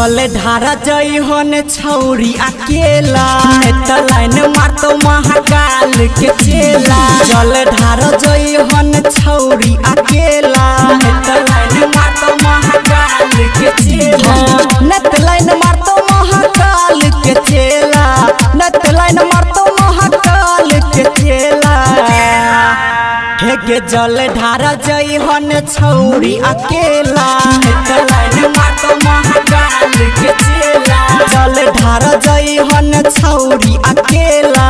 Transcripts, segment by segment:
जल ढारा जइहन छौरी अकेला, त लाइन मारतो महाकाल के चेला। जल ढारा जइहन छौरी अकेला, त लाइन मारतो महाकाल के चेला। नत लाइन मारतो महाकाल के चेला, नत लाइन मारतो महाकाल के चेला। हेगे जल ढारा जइहन छौरी अकेला, त लाइन मारतो महाकाल के चेला। जल ढारा जइहन छौरी अकेला,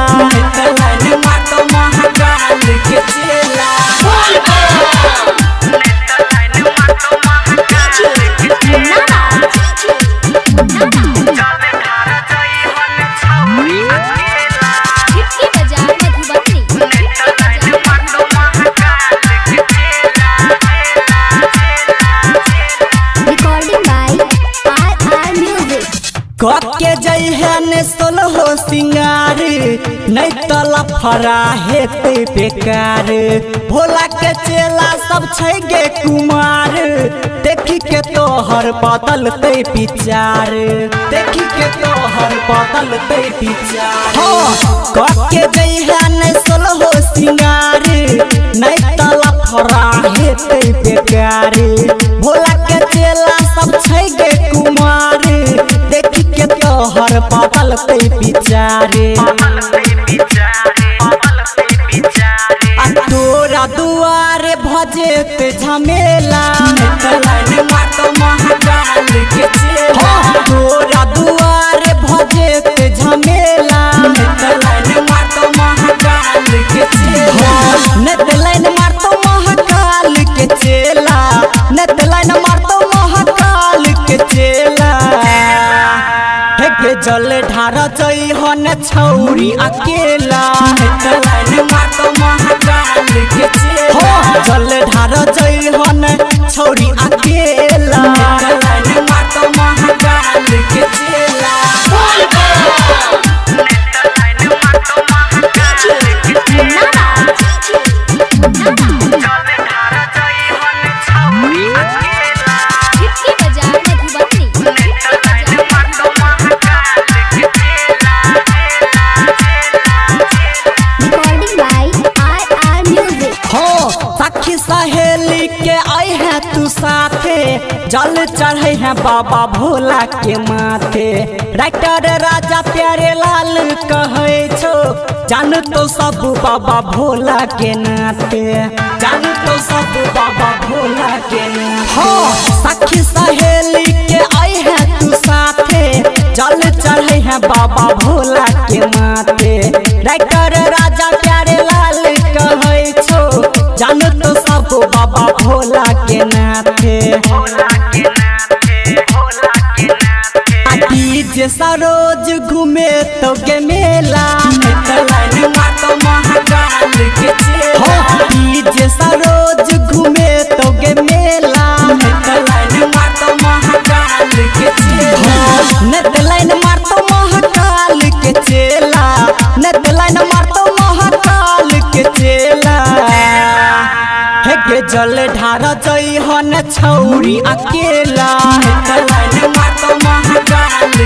त लाइन मारतो महाकाल के चेला। छिटकी बाजार Madhubani. Recording by R R music. कके जइहन सोलहो सिंगार, नहीं त लफड़ा हेतै बेकार। भोला के चेला सब छै गे कुमार, देखी के तोहर बदलतै विचार। देखी के तोहर बदलतै विचार। कके जइहन सोलहो सिंगार, नहीं त लफड़ा हेतै बेकार। भोला के चेला सब छै गे कुमार, देखी के तोहर बदलतै विचार। आ तोरा दुआरे भजेत झमेला, त लाइन मारतो महाकाल के चेला। तोरा दुआरे भजेत झमेला, त लाइन मारतो महाकाल के चेला। नत लाइन मारतो महाकाल के चेला, नत लाइन मारतो महाकाल के चेला। हेगे जल ढारा जइहन छौरी अकेला, त लाइन मारतो महाकाल के चेला। जल ढारा जइहन छौरी अकेला, त लाइन मारतो महाकाल के चेला। छिटकी बाजार Madhubani. Recording by R R music. हो सखी सहेली के आई है तू साथे, जल चढ़े है बाबा भोला के माथे। राइटर राजा प्यारे लाल कहे छो, जान तो सब बाबा भोला के नाते। जान तो सब बाबा भोला के नाते। हो सखी सहेली के आई है तू साथे, जल चढ़े है बाबा भोला के माथे। राइटर राजा प्यारे लाल कहे छो, जान तो सब बाबा भोला के नाथे। आ डीजे सरोज घूमे तो गे मेला, त लाइन मारतो महाकाल के चेला। डीजे सरोज घूमे तो गे मेला, त लाइन मारतो महाकाल के चेला। नत लाइन मारतो महाकाल के चेला, नत लाइन मारतो महाकाल के चेला। हेगे जल ढारा जइहन छौरी अकेला, त लाइन मारतो महाकाल